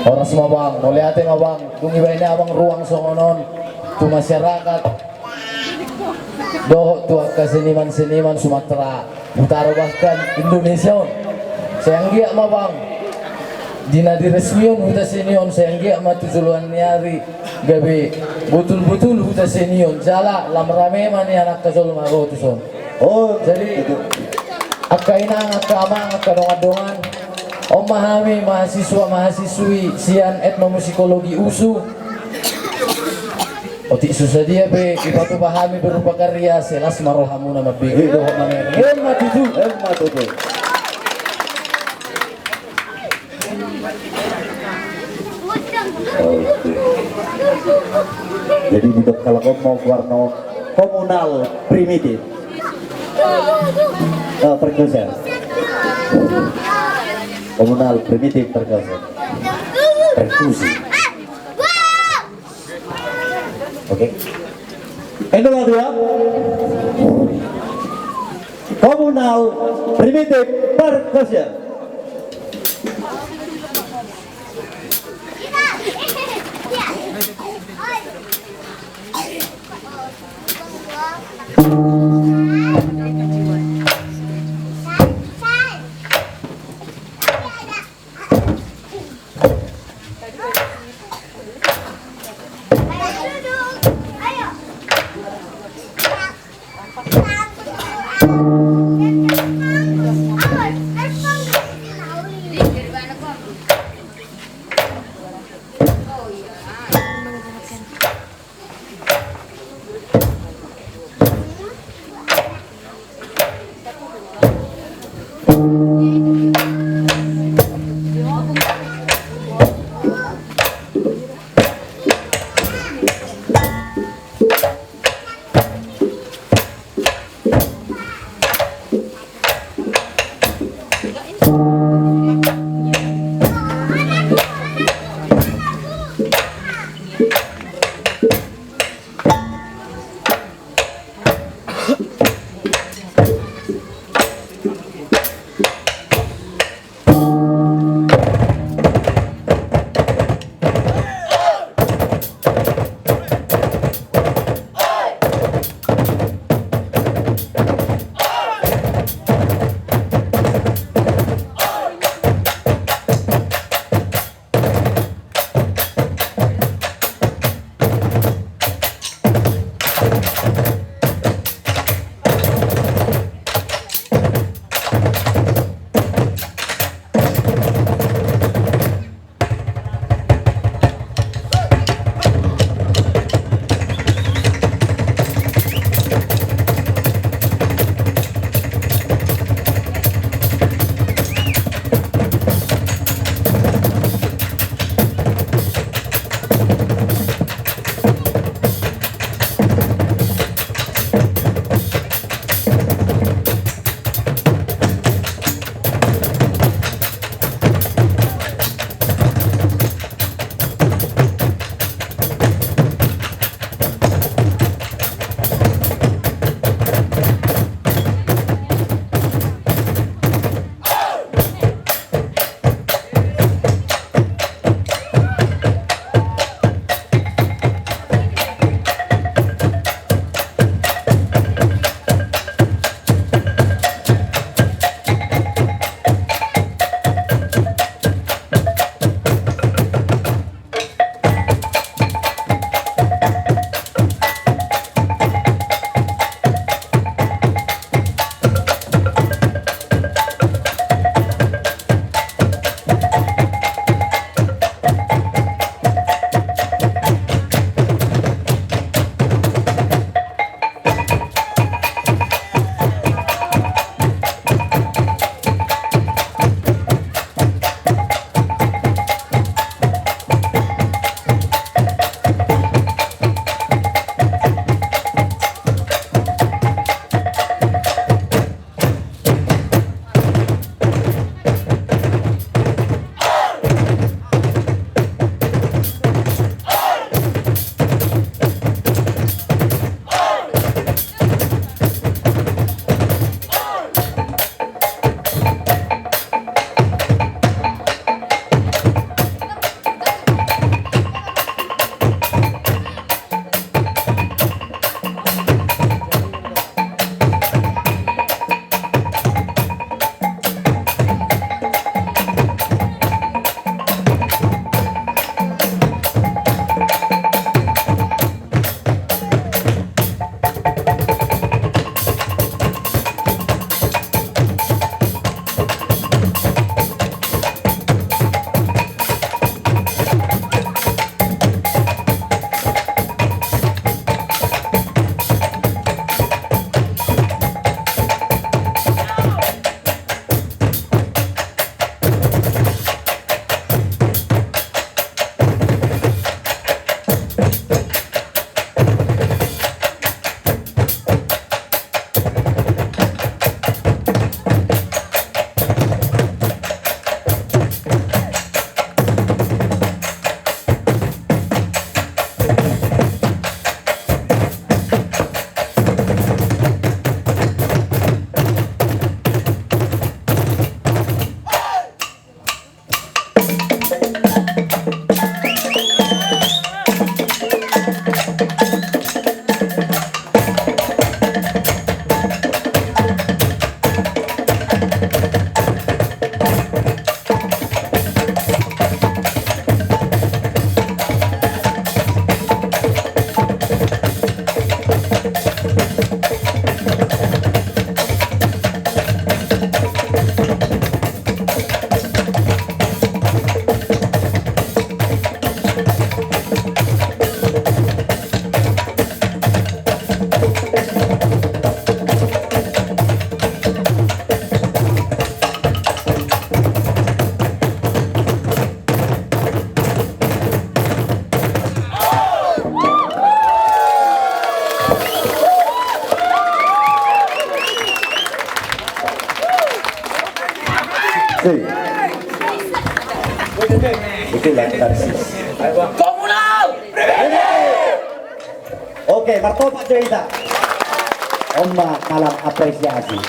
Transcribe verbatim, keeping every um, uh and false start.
Horas ma, Bang. Mauliate ma, Bang. Dung dibaen abang ruang songon on tu masyarakat dohot tu angka seniman-seniman Sumatera Utara, bahkan Indonesia on. Sai anggiat ma, Bang, di na diresmion huta seni on, sai anggiat ma tu joloan ni ari gabe botul-botul huta seni on, jala lam rame ma nian angka jolma ro tuson. Oh, jadi, angka inang, angka amang, angka dongan-dongan, on ma hami mahasiswa-mahasiswi sian Etnomusikologi UNSU. Otik so sadia pe dipatupa hami berupa karya, sai las ma rohamuna mambege dohot mamereng. Emma, emma, emma tutu. Emma tutu. Oke. Jadi didok halak on ma goarna on komunal primitif, eh, perkusi. Komunal primitif perkusi. Perkusi. Oke. Endo ma dua. Komunal primitif perkusi. Betul lah, kita sih. Komunal. Oke, martopak jo hita. On ma malam apresiasi.